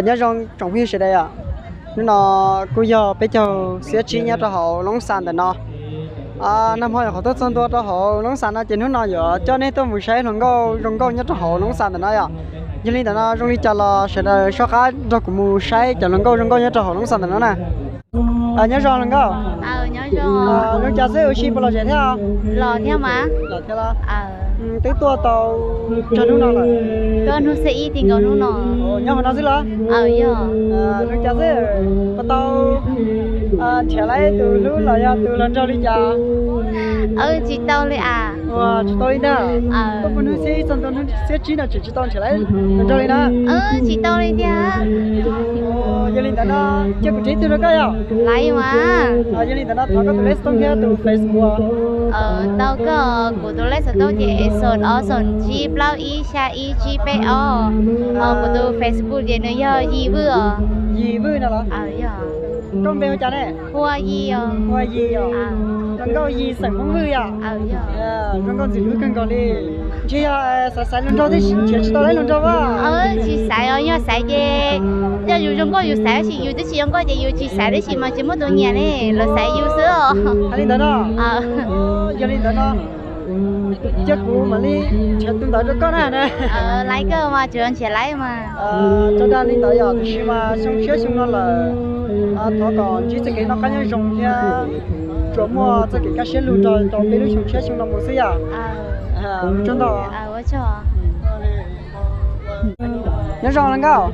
Nyob zoo tsoom phooj ywg sawv daws os, hnub no kuj yog peb caug xiab tsib nyob rau hauv Loob Xas ntawm no. Nag hmo yog qhov tuaj txog ntua rau hauv Loob Xas no ces hnub no yuav coj nej tuaj mus saib hluas nkauj zoo nkauj nyob rau hauv Loob Xas ntawm no yom. Yog li ntawm no zoo li cas los sawv daws soj qab nrog kuv mus saib cov hluas nkauj zoo nkauj nyob rau hauv Loob Xas ntawm no na. Nyob zoo hluas nkauj. Zoo cas xwb ua si puas lom zem thiab? Los thiab mas. Los thiab los? Twb tuaj tau tsawg hnub no lawm? Tuaj hnub xiab ib ti nkaus hnub no. Nyob hauv no xwb los? Zoo cas xwb, puas tau nrhiav tau tus hlub los yog tus hluas nraug li cas? Tsis tau li as. Ua tsis tau li ntag. Tuaj puag hnub xiab ib txog ntua hnub xiab tsib no tseem tsis tau nrhiav tau hluas nraug li na. Tsis tau li tiag. Yog li ntawd no cia kuv nrhiav ib tug rau koj yom. Laiv mas. Yog li ntawd no thov koj tus lej xov tooj thiab tus Facebook. Tau koj, kuv tus lej xov tooj ces xoom ob xoom tsib plaub ib xya ib tsib peb ob. Kuv tus Facebook ces nws yog Yis Vwj os. Yis Vwj no los? Koj npe hu cas ne? Hu ua Yis os. Hu ua Yis os. Zoo nkauj Yis xeem Hmoob Vwj yom? Zoo nkauj ntxim hlub kawg nkaus li. Ntshe yog xaiv xaiv hluas nraug thiaj nrhiav tsis tau lawv hluas nraug a. Tsis xaiv os, yog xaiv ces yog yus zoo nkauj yus xaiv, tab sis yus twb tsis zoo nkauj ces yus tsis xaiv tab sis mas tsis muaj tus nyiam ne, lawv xaiv yus xwb os. Hais li ntawd no. Yog li ntawd no cia kuv mam li nrhiav tus ntawd rau koj na. Laiv koj mas, tsuas nrhiav laiv mas. Tso dag li ntawd yom, tiam sis mas xyoo tshiab xyoo no lawm, thov kom ntsib txoj kev noj qab nyob zoo thiab tsuas muaj txoj kev kaj siab lug nrog rau peb lub xyoo tshiab xyoo no mus xwb yom. Ua tsaug ntau. Nyob zoo hluas nkauj.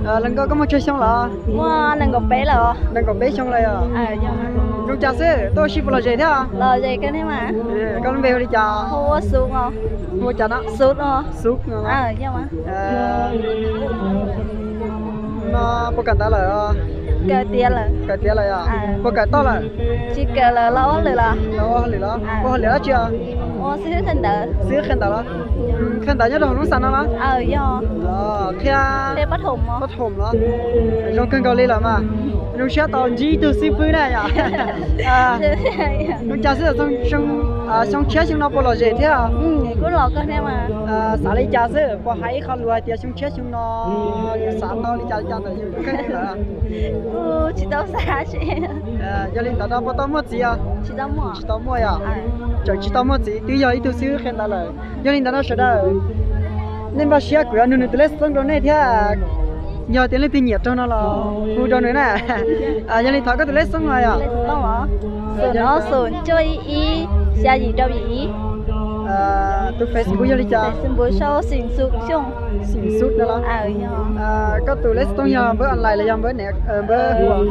Hluas nkauj koj muaj tsawg xyoo lawm? Muaj nees nkaum peb lawm. Nees nkaum peb xyoo lawm yom? Zoo cas xwb, tuaj ua si puas lom zem thiab? Lom zem kawg thiab mas. Koj lub npe hu li cas? Hu ua Xub. Hu ua cas no? Xub. Xub no. No puas kawm ntawv lawm? Kawm tiav lawm. Kawm tiav lawm yom? Puas kawm toj lawm? Tsis kawm lawm, los ua hauj lwm los. Los ua hauj lwm los? Ua hauj lwm dab tsi os? Ua xib hwb kawm ntawv. Xib hwb kawm ntawv los? Kawm ntawv nyob rau hauv Loob Xas no los? Qhia pab thoom los? Zoo kawg nkaus li lawm mas. Zoo siab tau ntsib ib tug xib fwb na yom. Zoo cas xwb, xyoo tshiab xyoo no puas lom zem thiab? Kuj los kawg thiab mas. Xav li cas xwb, puas hais ib qho lus hais tias xyoo tshiab xyoo no yus xav tau li cas li cas ntawm yus tus kheej lawm? Kuj tsis tau xav. Yog li ntawd no puas tau muaj txiv os? Tsis tau muaj. Tsis tau muaj yom? Tseem tsis tau muaj txiv twb yog ib tug xib hwb qhia ntawv lawm. Yog li ntawd no sawv daws, nej npaj siab kuv yuav nug nws tus lej xov tooj rau nej thiab. Yog tias leej twg nyiam raug no los hu rau nws na. Yog li thov koj tus lej xov tooj no yom. Xoom ob xoom cuaj ib ib xya yim rau yim ib. Tus Facebook yog li cas? Xeem Xub no los? Koj tus lej xov tooj yog npawb online los yog npawb ne?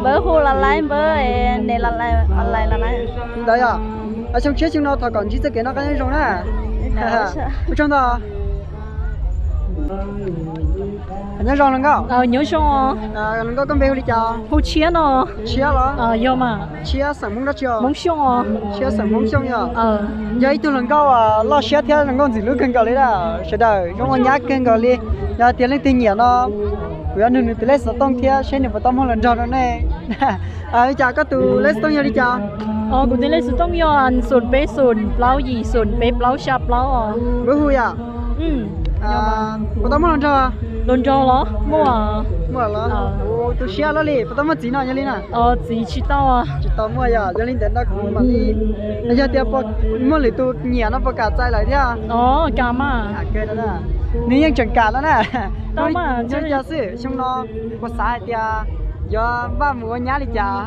Npawb hu los laib, npawb ne los online los laib. Li ntawd yom. Xyoo tshiab xyoo no thov kom ntsib txoj kev noj qab nyob zoo na. Ua tsaug ntau. Nyob zoo hluas nkauj. Nyob zoo. Hluas nkauj koj npe hu li cas? Hu Tshiab no. Tshiab los? Yog mas. Tshiab xeem Hmoob dab tsi os? Hmoob Xyooj os. Tshiab xeem Hmoob Xyooj yog. Yog ib tug hluas nkauj loj siab thiab zoo nkauj ntxim hlub kawg nkaus li na. Sawv daws zoo ua nyab kawg nkaus li. Yog tias leej twg nyiam no kuv yuav nug nws tus lej xov tooj thiab seb nws puas tau muaj hluas nraug rau nej. Li cas koj tus lej xov tooj yog li cas? Kuv tus lej xov tooj yog xoom peb xoom plaub yim xoom peb plaub xya plaub os. Npawb hu yom? Puas tau muaj hluas nraug? Hluas nraug los? Muaj. Muaj los? Tu siab luaj li, puas tau muaj txiv no yog li na? Txiv tsis tau. Tsis tau muaj yom, yog li ntawd no kuv mam li, yog tias muaj lwm tus nyiam no puas kam txais lawm thiab? Kam mas. Nws yeej tseem kam no na. Tau mas. Nyob li cas xwb, xyoo no puas xav hais tias yuav npaj mus ua nyab li cas?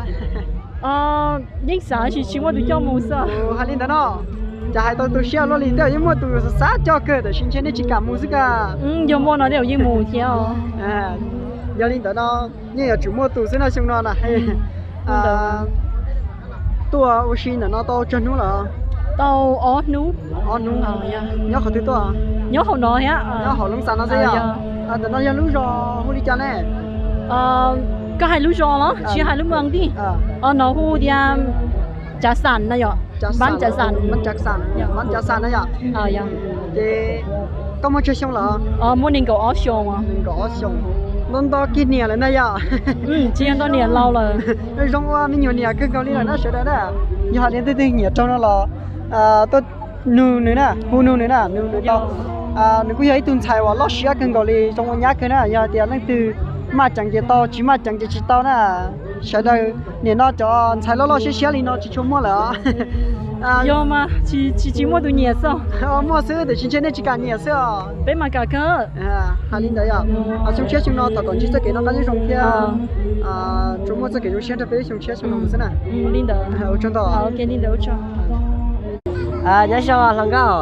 Yeej xav sis tsis muaj tus coj mus xwb. Hais li ntawd no, cas hais tau tu siab luaj li, twb yeej muaj tus xav coj kawg tiam sis ntshe nej tsis kam mus xwb ka. Yog muaj no tej zaum yeej mus thiab. Yog li ntawd no, yeej yuav tsum muaj tus xwb no xyoo no na. Tuaj ua si ntawm no tau tsawg hnub lawm? Tau ob hnub. Ob hnub. Nyob qhov twg tuaj? Nyob hauv no thiab. Nyob hauv Loob Xas no xwb yom? Ntawm no yog lub zos hu li cas ne? Koj hais lub zos los tsis hais lub moos tij? No hu tias Cav Xam no yom. Npab Cav Xam. Npab Cav Xam no yom? Ces koj muaj tsawg xyoo lawm? Muaj nees nkaum ob xyoos. Nees nkaum ob xyoos. Nto nto kiag niam lawm ntag yom? Tsis yog nto niam, laus lawm. Zoo ua me nyuam niam kawg nkaus li lawm na sawv daws na. Yog hais tias leej twg nyiam raug no los tuaj nug nws na, hu nug nws na, nug nws tau. Nws kuj yog ib tug ntxhais uas loj siab kawg nkaus li, zoo ua nyab kawg na. Yog hais tias leej twg Maj ceev ces tau, tsis maj ceev ces tsis tau na. Sawv daws nim no cov ntxhais loj loj siab siab li no tsis tshua muaj lawm os. Yog mas, tsis tsis muaj tus nyiam xwb. Muaj xwb tiam sis ntshe nej tsis kam nyiam xwb os. Peb mas kam kawg. Hais li ntawd yog xyoo tshiab xyoo no thov kom ntsib txoj kev noj qab nyob zoo thiab tsuas muaj txoj kev zoo siab nrog peb lub xyoo tshiab xyoo no xwb na. Li ntawd. Ua tsaug ntau. Nyob zoo hluas nkauj.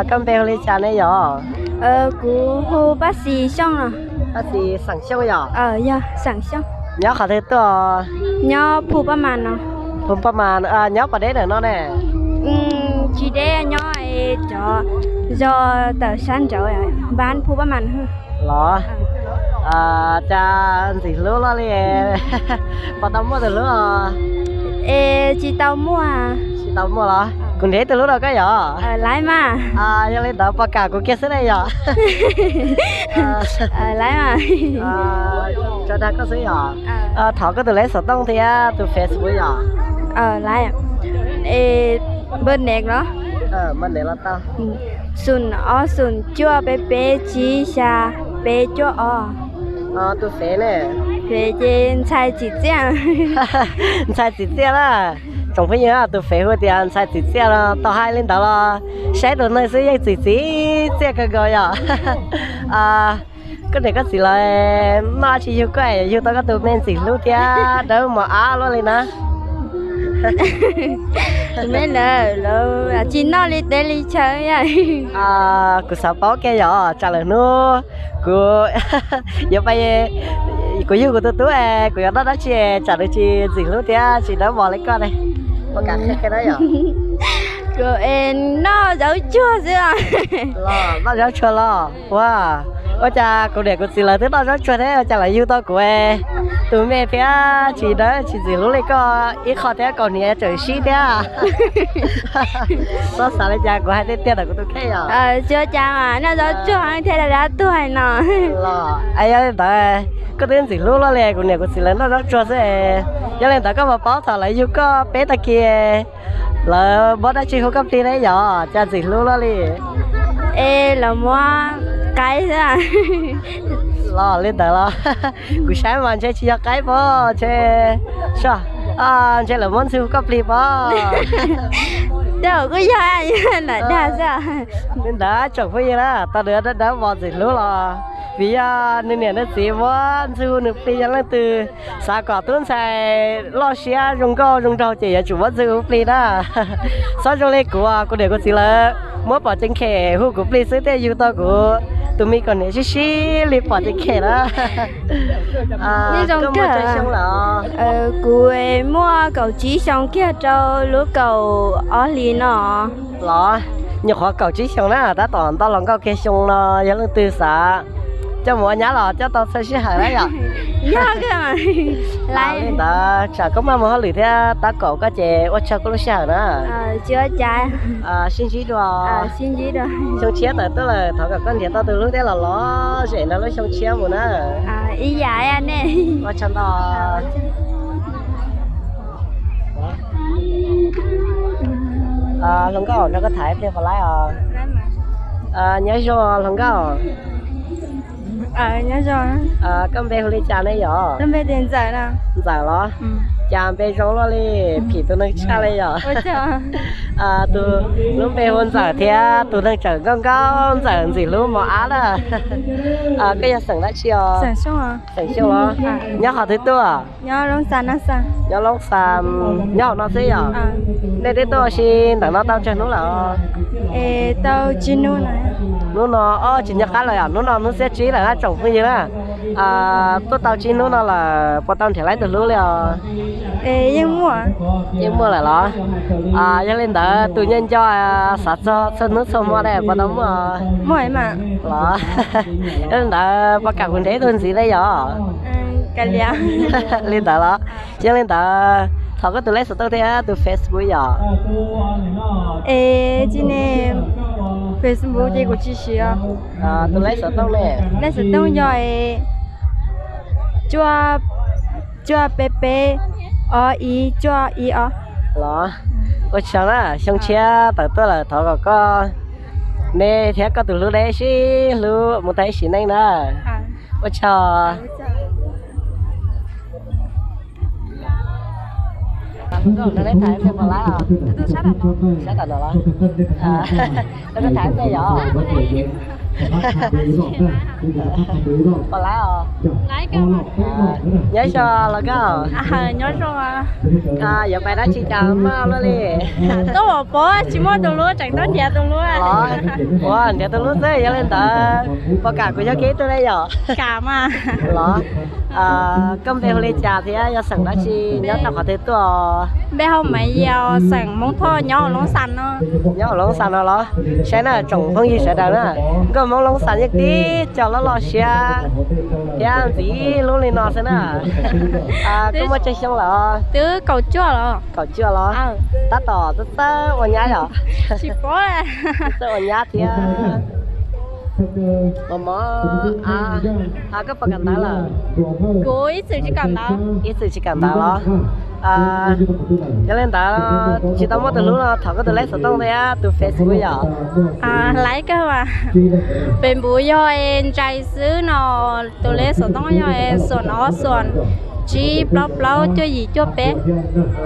Koj npe hu li cas ne yom? Kuv hu Paj Xis Xyooj no. Paj Xis xeem Xyooj yom? Yog xeem Xyooj. Nyob qhov twg tuaj? Nyob Phu Paj Mas no. Phu Paj Mas, nyob puas deb ntawm no ne? Tsis deb, nyob cov zos tawm sab nraud, npab Phu Paj Mas. Los, cas ntxim hlub luaj li, puas tau muaj tus hlub? Es tsis tau muaj. Tsis tau muaj los? Kuv nrhiav ib tug hlub rau koj yom. Laiv mas. Yog li ntawd puas kam kuv kiag xwb ne yom? Laiv mas. Tso dag koj xwb yom. Thov koj tus lej xov tooj thiab tus Facebook yom. Laiv. Npawb nev los? Npawb nev los tau. Xoom ob xoom cuaj peb peb tsib xya peb cuaj ob. Tus fev ne? Fev ces Ntxhais Txim Txiaj. Ntxhais Txim Txiaj na. Tsoom phooj ywg, tus fev hu tias Ntxhais Txim Txiaj no, tau hais li ntawd los saib tus neeg xwb yeej txim txim txiaj kawg nkaus yom. Koj niam koj txiv lawv noj tsis yug koj, yug tau koj tus me ntxim hlub thiab dawb mos ab luaj li na. Me ntawd lawv tsis noj li teb li chaw. Kuv xav paub kiag yom, tsam lawm hnub kuv yuav pab, kuv yug kuv tus tub, kuv yuav noj dab tsi tsam nws tsis ntxim hlub thiab tsis dawb mos li koj ne? Puas kam qhia kiag na yom? Kuv es noj zaub tsuag xwb. Los noj zaub tsuag los? Ua, ua cas kuv niam kuv txiv lawv twb noj zaub tsuag thiab, ua cas lawv yug tau kuv tus me thiab tsis dawb tsis ntxim hlub li koj ib qho thiab, kaus hniav tseem sib thiab. Txhob xav li cas, kuv hais tiag tiag ntawm kuv tus kheej yom. Tsis ua cas mas, noj zaub tsuag thiaj li dab tuag no. Los, yog li ntawd koj twb ntxim hlub luaj li, kuv niam kuv txiv lawv noj zaub tsuag xwb. Yog li ntawd koj puas paub thaum lawv yug koj peb tag kis lawv muab dab tsi hu koj plig ne yom, cas ntxim hlub luaj li? Es lawv muab qaib xwb. Los li ntawd los? Kuv saib mas ntshe tsis yog qaib pob, ntshe, ntshe lawv muab ntxhw hu koj plig pob. Tej zaum kuj yog, yog ntawm dag xwb. Li ntawd tsoom phooj ywg na, tau nws dawb mos ntxim hlub los vim yog nws niam nws txiv muab ntxhw hu nws plig, yog leej twg xav kom tub ntxhais loj siab zoo nkauj zoo nraug ces yuav tsum muab ntxhw hu plig na. Txhob zoo li kuv, kuv niam kuv txiv lawv muab pom cev khem hu kuv plig xwb thiaj yug tau kuv tus me kaus hniav sib sib li pom cev khem na. Koj muaj tsawg xyoo lawm? Kuv muaj kaum tsib xyoo kiag rau lub kaum ob hlis no. Los, nyuam qhuav kaum tsib xyoo na, tab tom nto hluas nkauj kiag xyoo no, yog leej twg xav coj mus ua nyab los coj tau txhua sij hawm na yom. Yog kawg. Li ntawd tsam koj maj mus hauj lwm thiab tab kaum koj ces ua tsaug koj lub sij hawm na. Sib ntsib dua. Xyoo tshiab tawm tuaj lawm, thov kom koj nrhiav tau tus hlub thiab los lom zem nrog lub xyoo tshiab mus na. Ua tsaug ntau. Hluas nkauj, nrog koj tham ib pliag puas laib os? Nyob zoo hluas nkauj. Koj npe hu li cas ne yom? Ntxawm los? Cas npe zoo luaj li, phim tus neeg tshaj li yom? Tus lub npe hu Ntxawm thiab tus neeg tseem nkauj nkauj, Ntxawm ntxim hlub mos ab na. Koj yog xeem dab tsi os? Xeem Xyooj los? Nyob qhov twg tuaj? Nyob Loob Xa, nyob hauv no xwb yom? Nej twb tuaj ua si ntawm no tau tsawg hnub lawm? Tau tsib hnub. Hnub no, o, tsis nco qab lawm yom, hnub no hnub xiab tsib lawm na tsoom phooj ywg na. Tuaj tau tsib hnub no lawm, puas tau nrhiav laib tus hlub li os? Yeej muaj lawm los? Yog li ntawd tus nco nco xav txog txhua hnub txhua hmo ne puas tau muaj? Los, yog li ntawd puas kam kuv nrhiav ib tug ntxiv ne yom? Li ntawd los? Yog li ntawd thov koj tus lej xov tooj thiab tus Facebook yom? Es tsis ne, Facebook ces kuv tsis siv os. Tus lej xov tooj ne? Lej xov tooj yog cuaj, cuaj peb peb, ob ib cuaj ib ob. Los, ua tsaug na, xyoo tshiab tawm tuaj lawm thov kom koj, nej thiab koj tus hlub deb sib hlub mus tag ib sim neej na. Ua tsaug. Nkauj, nrog neb tham pem puas laib os? Sab tom no los? Nrog koj tham pem yom? Puas laib os? Nyob zoo los nkauj. Nyob zoo. Yuav pais dab tsi cas muaj luaj li? Tuaj pov pob tsis muaj tus hlub tseem tuaj nrhiav tus hlub. Ua nrhiav tus hlub xwb, yog li ntawd puas kam kuv yog koj ib tug ne yom? Kam mas. Los, koj npe hu li cas thiab yog xeem dab tsi, nyob rau qhov twg tuaj? Npe hu Maiv Yos, xeem Hmoob Thoj, nyob Loob Xas no. Nyob Loob Xas no los? Saib na tsoom phooj ywg sawv daws na, nkauj Hmoob Loob Xas yeej tib co loj loj siab thiab ntxim hlub li no xwb na. Koj muaj tsawg xyoo lawm? Twb kaum cuaj los. Kaum cuaj los? Tab tom txawj txawj ua nyab yom? Tsis paub. Txawj ua nyab thiab. Mos mos, koj puas kawm ntawv lawm? Kuv ib txwm tsis kawm ntawv. Ib txwm tsis kawm ntawv los? Yog li ntawd tsis tau muaj tus hlub no thov koj tus lej xov tooj thiab tus Facebook yom? Laib kawg mas. Facebook yog Ntsais xwb no, tus lej xov tooj yog xoom ob xoom tsib plaub plaub cuaj yim cuaj peb.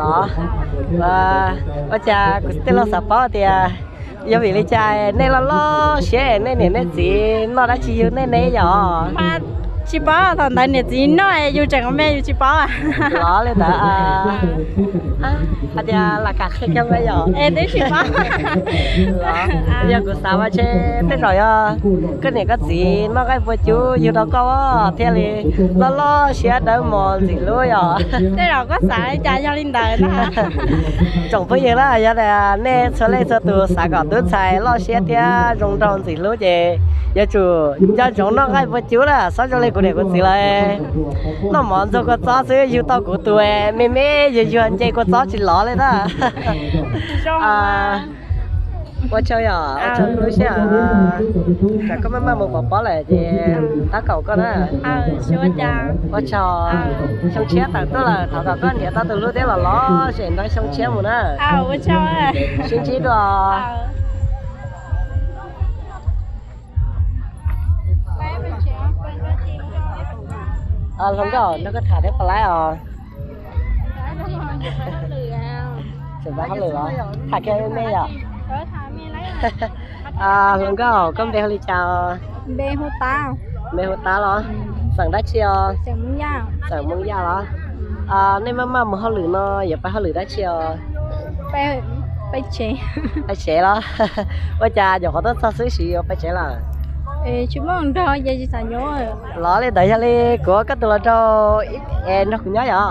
Los, ua cas kuv tij laug xav paub tias yog vim li cas nej loj loj siab nej niam nej txiv noj dab tsi yug nej ne yom? Mas tsis paub, thaum ntawd niam txiv noj yus tseem me yus tsis paub. Los li ntawd, hais tias lam kam qhia kiag me yom? Es twb tsis paub. Los, yog kuv xav mas ntshe tej zaum yog koj niam koj txiv noj nqaij pua cub yug rau koj thiaj li loj loj siab dawb mos ntxim hlub yom? Tej zaum koj xav li cas yog li ntawd na. Tsoom phooj ywg na, yog tias nej txhua leej txhua tus xav kom tub ntxhais loj siab thiab zoo nraug ntxim hlub ces yuav tsum nco ntsoov noj nqaij pua cub na, xob zoo li kuv niam kuv txiv lawv noj mov ntxuag kua txob xwb, yug tau kuv tus me me yuag yuag nce kua txob tsis lov li na. Ua tsaug yom, ua tsaug lub sij hawm, tsam koj maj maj mus pov pob lawm ces tab kaum koj na. Ua tsaug, xyoo tshiab tawm tuaj lawm thov kom koj nrhiav tau tus hlub thiab los lov zem nrog xyoo tshiab mus na. Sib ntsib dua. Hluas nkauj, nrog koj tham thiab puas laib os? Tseem pab hauj lwm los? Tham kiag me yom. Hluas nkauj, koj npe hu li cas? Npe hu Tab los? Xeem dab tsi os? Xeem Hmoob Yaj los? Nej maj maj mus hauj lwm no yuav pab hauj lwm dab tsi os? Pab tsev los? Ua cas nyuam qhuav tuaj txog xwb siv yuav pab tsev lawm? Los li ntawd yog li kuv ua koj tus hluas nraug es nrog kuv nyob yom?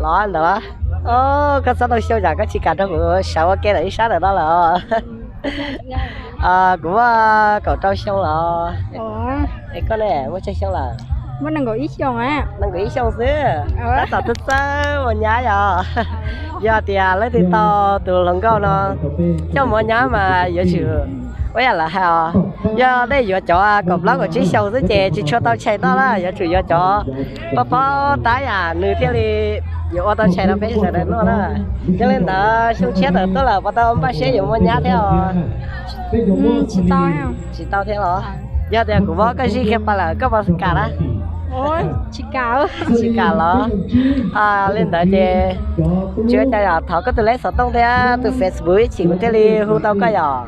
Los ntawd los? Koj txhob tau xyoo tsam koj tsis kam nrog kuv sawv ua ke ntawm ib sab ntawm no lawm. Kuv muaj kaum rau xyoo los. Es koj ne, muaj tsawg xyoo lawm? Muaj nees nkaum ib xyoo xwb. Tab tom txawj txawj ua nyab yom? Yog tias leej twg tau tus hluas nkauj no coj mus ua nyab mas yuav tsum ua yam lawv hais os. Yog nej yuav cov kaum plaub kaum tsib xyoo xwb ces tsis tshua tau tshais noj na, yuav tsum yuav cov paub paub tab yam nws thiaj li yuav ua tau tshais rau peb sawv daws noj na. Yog li ntawd xyoo tshiab tawm tuaj lawm puas tau npaj siab yuav muaj nyab thiab os? Tsis tau thiab los? Yog tias kuv muab koj zij kiag pais lawm koj puas kam na? Tsis kam los? Li ntawd ces tsis ua cas yom, thov koj tus lej xov tooj thiab tus Facebook ib chim kuv thiaj li hu tau koj yom.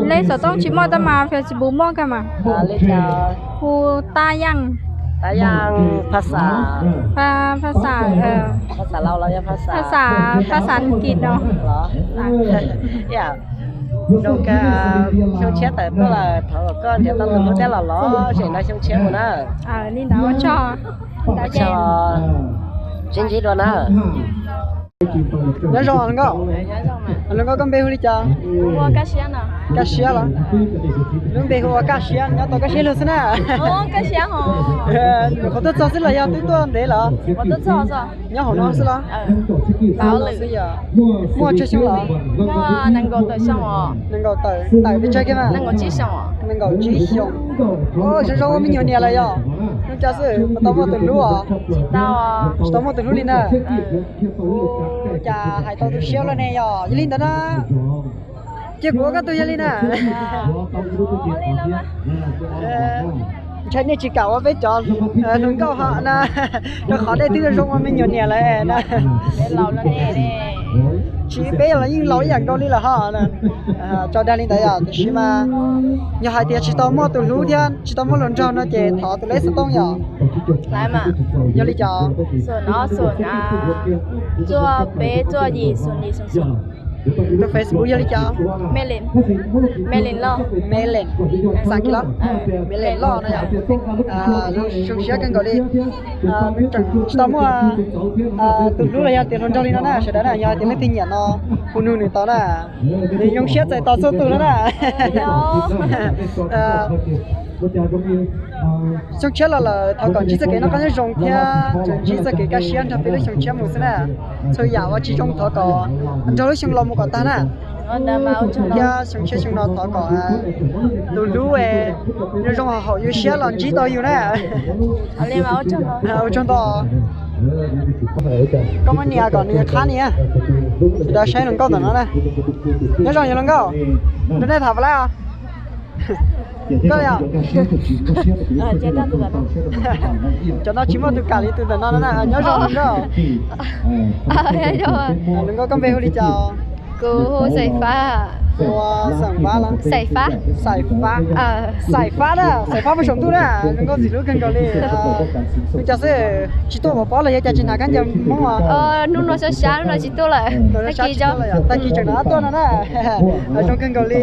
Lej xov tooj tsis muaj tab mas Facebook muaj kawg mas. Hu Tab Yaj. Tab Yaj, phas xas, phas xas, phas xas Laus los yog phas xas, phas xas Askiv no. Zoo kawg, xyoo tshiab tawm tuaj lawm thov kom koj nrhiav tau tus hlub thiab los lov zem nrog xyoo tshiab mus na. Li ntawd ua tsaug. Sib ntsib dua na. Nyob zoo hluas nkauj. Hluas nkauj koj npe hu li cas? Kaj Siab los? Lub npe hu ua Kaj Siab, nyob tau Kaj Siab lug xwb na. Nyuam qhuav tuaj txog xwb los yog twb tuaj ntev lawm? Nyob hauv no xwb los? Muaj tsawg xyoo lawm? Nees nkaum tawm, tawm pes tsawg kiag mas? Nees nkaum tsib xyoos. Zoo zoo ua me nyuam niam lawm yog? Zoo cas xwb, puas tau muaj tus hlub os? Tsis tau muaj tus hlub li na. Ua cas hais tau tu siab luaj ne yog? Yog li ntawd na, Cia kuv ua koj tug yog li na. Ntshai nej tsis kam ua peb cov hluas nkauj hos na, rau qhov nej twb zoo ua me nyuam niam lawm na. Tsis, peb los yeej laus ib yam nkaus li lawm hos. Tso dag li ntawd yom, tiam sis mas yog hais tias tsis tau muaj tus hlub thiab tsis tau muaj hluas nraug no ces thov tus lej xov tooj yom. Yog li cas? Tus Facebook yog li cas? Melin, Melin Loj, Melin, xav kis los, Melin Loj no yom. Zoo siab kawg nkaus li. Tsis tau muaj tus hlub los yog tias hluas nraug li no na sawv daws na, yog tias leej twg nyiam no hu nug nws tau na. Nws zoo siab txais tos txhua tus no na. Xyoo tshiab los lawm thov kom ntsib txoj kev noj qab nyob zoo thiab tsuas ntsib txoj kev kaj siab nrog peb lub xyoo tshiab mus xwb na. Txhua yam uas tsis zoo thov kom nrog lub xyoo los mus kom tag na. Thiab xyoo tshiab xyoo no thov kom tus hlub nyob zoo haum yus siab los ntsib tau yus na. Ua tsaug ntau. Koj muab nias kom nws qhab nias. Sawv daws saib hluas nkauj ntawm no na. Nyob zoo yog hluas nkauj, nrog nej tham puas laib os? Koj li os. Cov no tsis muaj tus kam li tus ntawm no na. Nyob zoo hluas nkauj. Hluas nkauj koj npe hu li cas? Kuv hu Xais Fab. Ua Xais Fab los? Xais Fab. Xais Fab. Xais Fab na, Xais Fab muaj saum ntuj na, zoo nkauj ntxim hlub kawg nkaus li. Ua cas xwb tsis tuaj pov pob los yog cas tsis hnav khaub ncaws Hmoob os? Hnub no sab sab no tsis tuaj lawm. Tag kis tseem rov tuaj no na. Zoo kawg nkaus li.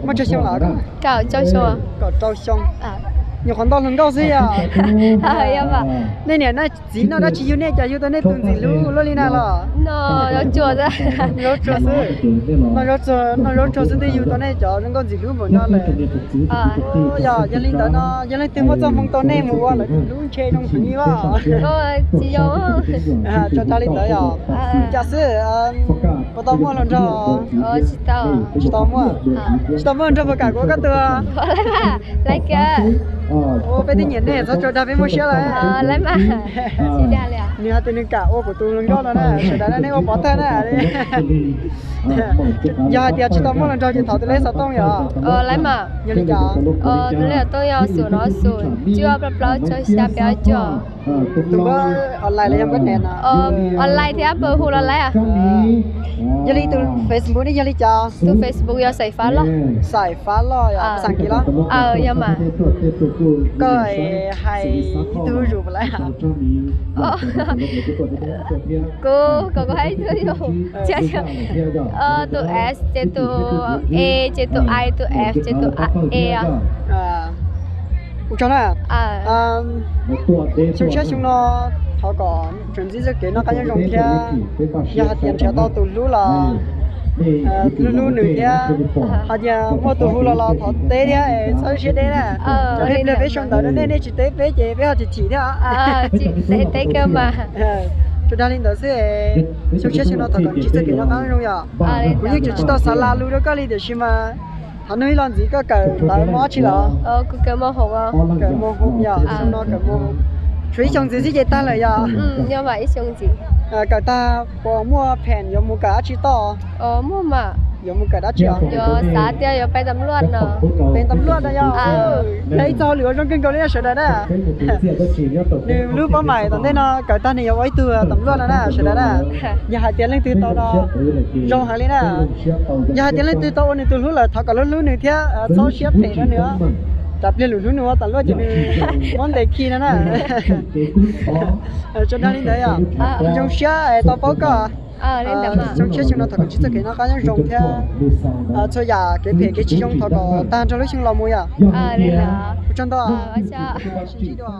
Muaj tsawg xyoo lawm? Kaum rau xyoo. Kaum rau xyoo. Nyuam qhuav ntau hluas nkauj xwb yog? Nej niam nej txiv noj dab tsi yug nej cas yug tau nej tus ntxim hlub luaj li na los? Noj zaub tsuag xwb. Noj zaub tsuag xwb. Noj zaub tsuag xwb twb yug tau nej cov zoo nkauj ntxim hlub npaum no lawm. Yog, yog li ntawd no yog leej twg muaj txoj hmoo tau nej mus ua lawv tus hlub ntshe zoo heev li os. Tsis zoo. Tso dag li ntawd yog. Cas xwb, puas tau muaj hluas nraug? Tsis tau muaj. Tsis tau muaj hluas nraug puas kam kuv ua koj tug? Laiv kiag. Ua peb twb nyiam nej, txhob tso dag peb muaj siab lawm. Nws hais tias nws kam ua kuv tus hluas nkauj no na, sawv daws nej ua pov thawj na. Yog hais tias tsis tau muaj hluas nraug ces thov tus lej xov tooj yog? Yog li cas? Tus lej xov tooj yog xum no xum cuaj plaub plaub tsib xya peb ob cuaj. Tus npawb online los yog npawb nev no? Online thiab, pab hu los laiv. Yog li tus Facebook ne yog li cas? Tus Facebook yog Xais Fab Loj. Xais Fab Loj yog xas kis los? Yog mas. Koj hais ib tug zuj zus puas laib? Kuv, kuv hais ib tug zuj zus. Tus S ces tus E ces tus I, tus F ces tus E. Ua tsaug na. Xyoo tshiab xyoo no thov kom tsuas ntsib txoj kev noj qab nyob zoo thiab yog hais tias nrhiav tau tus hlub los hlub hlub nws thiab. Hais tias muaj tus hu los los thov teb thiab txhob siab deb na. Cov niag pliag peb sau ntawv rau nej, nej tsis teb peb ces peb ho chim chim thiab. Teb kawg mas. Tsuas dag li ntawd xwb. Xyoo tshiab xyoo no thov kom ntsib txoj kev noj qab nyob zoo yom. Kuv yeej tseem tsis tau xav la lus rau koj li tiam sis mas thov nug ib los ntxiv, koj kawm ntawv mos tsi los? Kawm mos hauv yom, xyoo no kawm mos hauv. Tshuav ib xyoo ntxiv xwb ces tag lawm yom. Kawm tag puas muaj phees yuav mus kawm dab tsi toj? Yuav mus kawm dab tsi? Yuav xav tias yuav pe tam luaj no. Pe tam luaj no yog. Yog ib txoj hauj lwm uas zoo kawg nkaus li na sawv daws na. Nws lub pab maim tom ntej no kawm tag nws yuav ua ib tug tam luaj no na sawv daws na. Yog hais tias leej twg tau no zoo heev li na. Yog hais tias leej twg tau ua nws tus hlub lawm thov kom hlub hlub nws thiab txhob siab phem rau nws. Tsam pliag lwm hnub nws ua tam luaj ces nws muab ntes khi no na. Tso dag li ntawd yom. Zoo siab tau paub koj. Xyoo tshiab xyoo no thov kom ntsib txoj kev noj qab nyob zoo thiab txhua yam kev phem kev tsis zoo thov kom tag nrho lub xyoo los mus yom. Ua tsaug ntau. Sib ntsib dua.